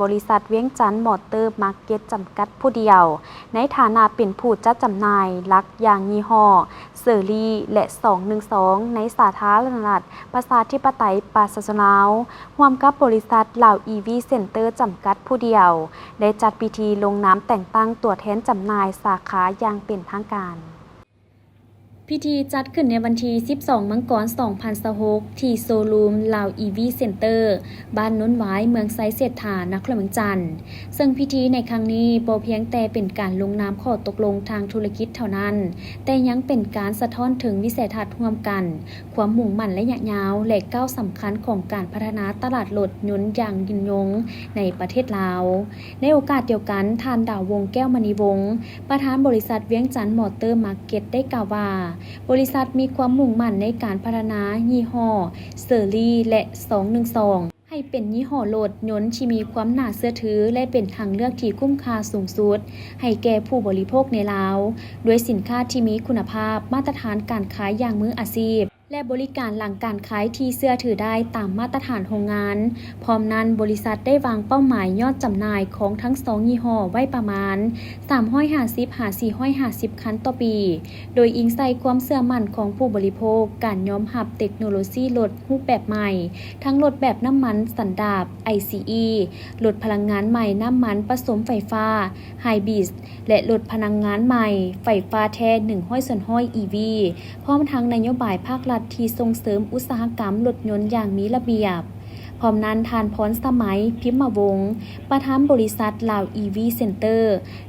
ບໍລິສັດວຽງຈັນມອເຕີມາເກັດຈຳກັດຜູ້ດຽວ ໃນຖານະເປັນຜູ້ຈັດຈຳໜ່າຍຫຼັກຢາງຍີ່ຫໍ້ເຊີຣີ ແລະ ສອງໜຶ່ງສອງ ໃນສາທາລະນະລັດ ປະຊາທິປະໄຕ ປະຊາຊົນລາວ ຮ່ວມກັບບໍລິສັດລາວອີວີເຊັນເຕີຈຳກັດຜູ້ດຽວ ໄດ້ຈັດພິທີລົງນາມແຕ່ງຕັ້ງຕົວແທນຈຳໜ່າຍສາຂາຢ່າງເປັນທາງການ. ພິທີຈັດຂຶ້ນໃນວັນທີສິບສອງ ມັງກອນ ສອງພັນຊາວຫົກ ທີ່ໂຊຣູມລາວອີວີເຊັນເຕີ ບ້ານໂນນຫວາຍ ເມືອງໄຊເສດຖາ ນະຄອນຫຼວງວຽງຈັນ. ເຊິ່ງພິທີໃນຄັ້ງນີ້ບໍ່ພຽງແຕ່ເປັນການລົງນາມຂໍ້ຕົກລົງທາງທຸລະກິດເທົ່ານັ້ນ, ແຕ່ຍັງເປັນການສະທ້ອນເຖິງວິໄສທັດຮ່ວມກັນ, ຄວາມມຸ່ງໝັ້ນໄລຍະຍາວ ແລະ ກ້າວສຳຄັນຂອງການພັດທະນາຕະຫຼາດລົດຍົນຢ່າງຍືນຍົງໃນປະເທດລາວ. ໃນໂອກາດດຽວກັນ, ທ່ານ ດາວວົງ ແກ້ວມະນີວົງ ປະທານບໍລິສັດວຽງຈັນມອເຕີມາເກັດ ໄດ້ກ່າວວ່າ, ບໍລິສັດມີຄວາມມຸ່ງໝັ້ນໃນການພັດທະນາຍີ່ຫໍ້ເຊີຣີ ແລະ ສອງໜຶ່ງສອງ ໃຫ້ເປັນຍີ່ຫໍ້ລົດຍົນທີ່ມີຄວາມໜ້າເຊື່ອຖື ແລະ ເປັນທາງເລືອກທີ່ຄຸ້ມຄ່າສູງສຸດໃຫ້ແກ່ຜູ້ບໍລິໂພກໃນລາວ, ດ້ວຍສິນຄ້າທີ່ມີຄຸນນະພາບ, ມາດຕະຖານການຂາຍຢ່າງມືອາຊີບ ແລະ ບໍລິການຫຼັງການຂາຍທີ່ເຊື່ອຖືໄດ້ຕາມມາດຕະຖານໂຮງງານ. ພ້ອມນັ້ນ, ບໍລິສັດໄດ້ວາງເປົ້າໝາຍຍອດຈຳໜ່າຍຂອງທັງສອງຍີ່ຫໍ້ໄວ້ປະມານ ສາມຮ້ອຍຫ້າສິບ ຫາ ສີ່ຮ້ອຍຫ້າສິບຄັນຕໍ່ປີ, ໂດຍອີງໃສ່ຄວາມເຊື່ອໝັ້ນຂອງຜູ້ບໍລິໂພກ, ການຍອມຮັບເຕັກໂນໂລຊີລົດຮູບແບບໃໝ່, ທັງລົດແບບນ້ຳມັນສັນດາບ ໄອຊີອີ, ລົດພະລັງງານໃໝ່ນ້ຳມັນປະສົມໄຟຟ້າ ໄຮບຣິດ ແລະ ລົດພະລັງງານໃໝ່ໄຟຟ້າແທ້ ໜຶ່ງຮ້ອຍສ່ວນຮ້ອຍ ອີວີ ພ້ອມທັງນະໂຍບາຍພາກລັດທີ່ສົ່ງເສີມອຸດສາຫະກຳລົດຍົນຢ່າງມີລະບຽບ. ພ້ອມນັ້ນ, ທ່ານ ພອນສະໄໝ ພິມມະວົງ ປະທານບໍລິສັດລາວອີວີເຊັນເຕີ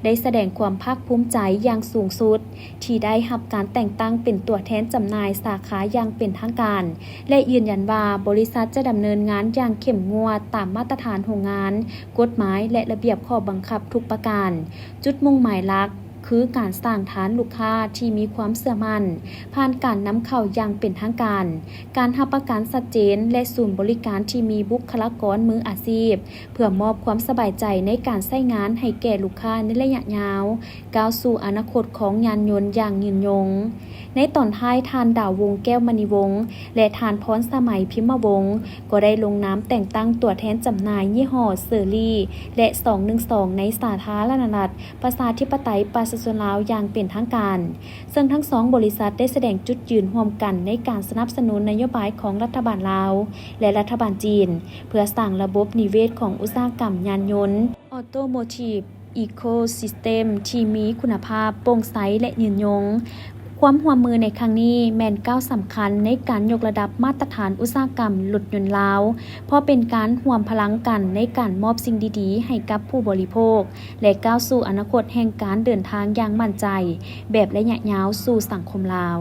ໄດ້ສະແດງຄວາມພາກພູມໃຈຢ່າງສູງສຸດ ທີ່ໄດ້ຮັບການແຕ່ງຕັ້ງເປັນຕົວແທນຈຳໜ່າຍສາຂາຢ່າງເປັນທາງການ ແລະ ຢືນຢັນວ່າບໍລິສັດຈະດຳເນີນງານຢ່າງເຂັ້ມງວດຕາມມາດຕະຖານໂຮງງານ, ກົດໝາຍ ແລະ ລະບຽບຂໍ້ບັງຄັບທຸກປະການ. ຈຸດມຸ່ງໝາຍຫຼັກຄືການສ້າງຖານລູກຄ້າທີ່ມີຄວາມເຊື່ອໝັ້ນ ຜ່ານການນຳເຂົ້າຢ່າງເປັນທາງການ, ການຮັບປະກັນຊັດເຈນ ແລະ ສູນບໍລິການທີ່ມີບຸກຄະລາກອນມືອາຊີບ ເພື່ອມອບຄວາມສະບາຍໃຈໃນການໃຊ້ງານໃຫ້ແກ່ລູກຄ້າໃນໄລຍະຍາວ, ກ້າວສູ່ອະນາຄົດຂອງຍານຍົນຢ່າງຍືນຍົງ. ໃນຕອນທ້າຍ, ທ່ານ ດາວວົງ ແກ້ວມະນີວົງ ແລະ ທ່ານ ພອນສະໄໝ ພິມມະວົງ ກໍໄດ້ລົງນາມແຕ່ງຕັ້ງຕົວແທນຈຳໜ່າຍຍີ່ຫໍ້ເຊີຣີ ແລະ ສອງໜຶ່ງສອງ ໃນສາທາລະນະລັດ ປະຊາທິປະໄຕ ປະຊາຊົນລາວຢ່າງເປັນທາງການ, ເຊິ່ງທັງສອງບໍລິສັດໄດ້ສະແດງຈຸດຢືນຮ່ວມກັນໃນການສະໜັບສະໜູນນະໂຍບາຍຂອງລັດຖະບານລາວ ແລະ ລັດຖະບານຈີນ ເພື່ອສ້າງລະບົບນິເວດຂອງອຸດສາຫະກຳຍານຍົນ Automotive Ecosystem ທີ່ມີຄຸນນະພາບ, ໂປ່ງໃສ ແລະ ຍືນຍົງ. ຄວາມຮ່ວມມືໃນຄັ້ງນີ້ແມ່ນກ້າວສຳຄັນໃນການຍົກລະດັບມາດຕະຖານອຸດສາຫະກຳລົດຍົນລາວ, ເພາະເປັນການຮ່ວມພະລັງກັນໃນການມອບສິ່ງດີໆໃຫ້ກັບຜູ້ບໍລິໂພກ ແລະ ກ້າວສູ່ອະນາຄົດແຫ່ງການເດີນທາງຢ່າງໝັ້ນໃຈແບບໄລຍະຍາວສູ່ສັງຄົມລາວ.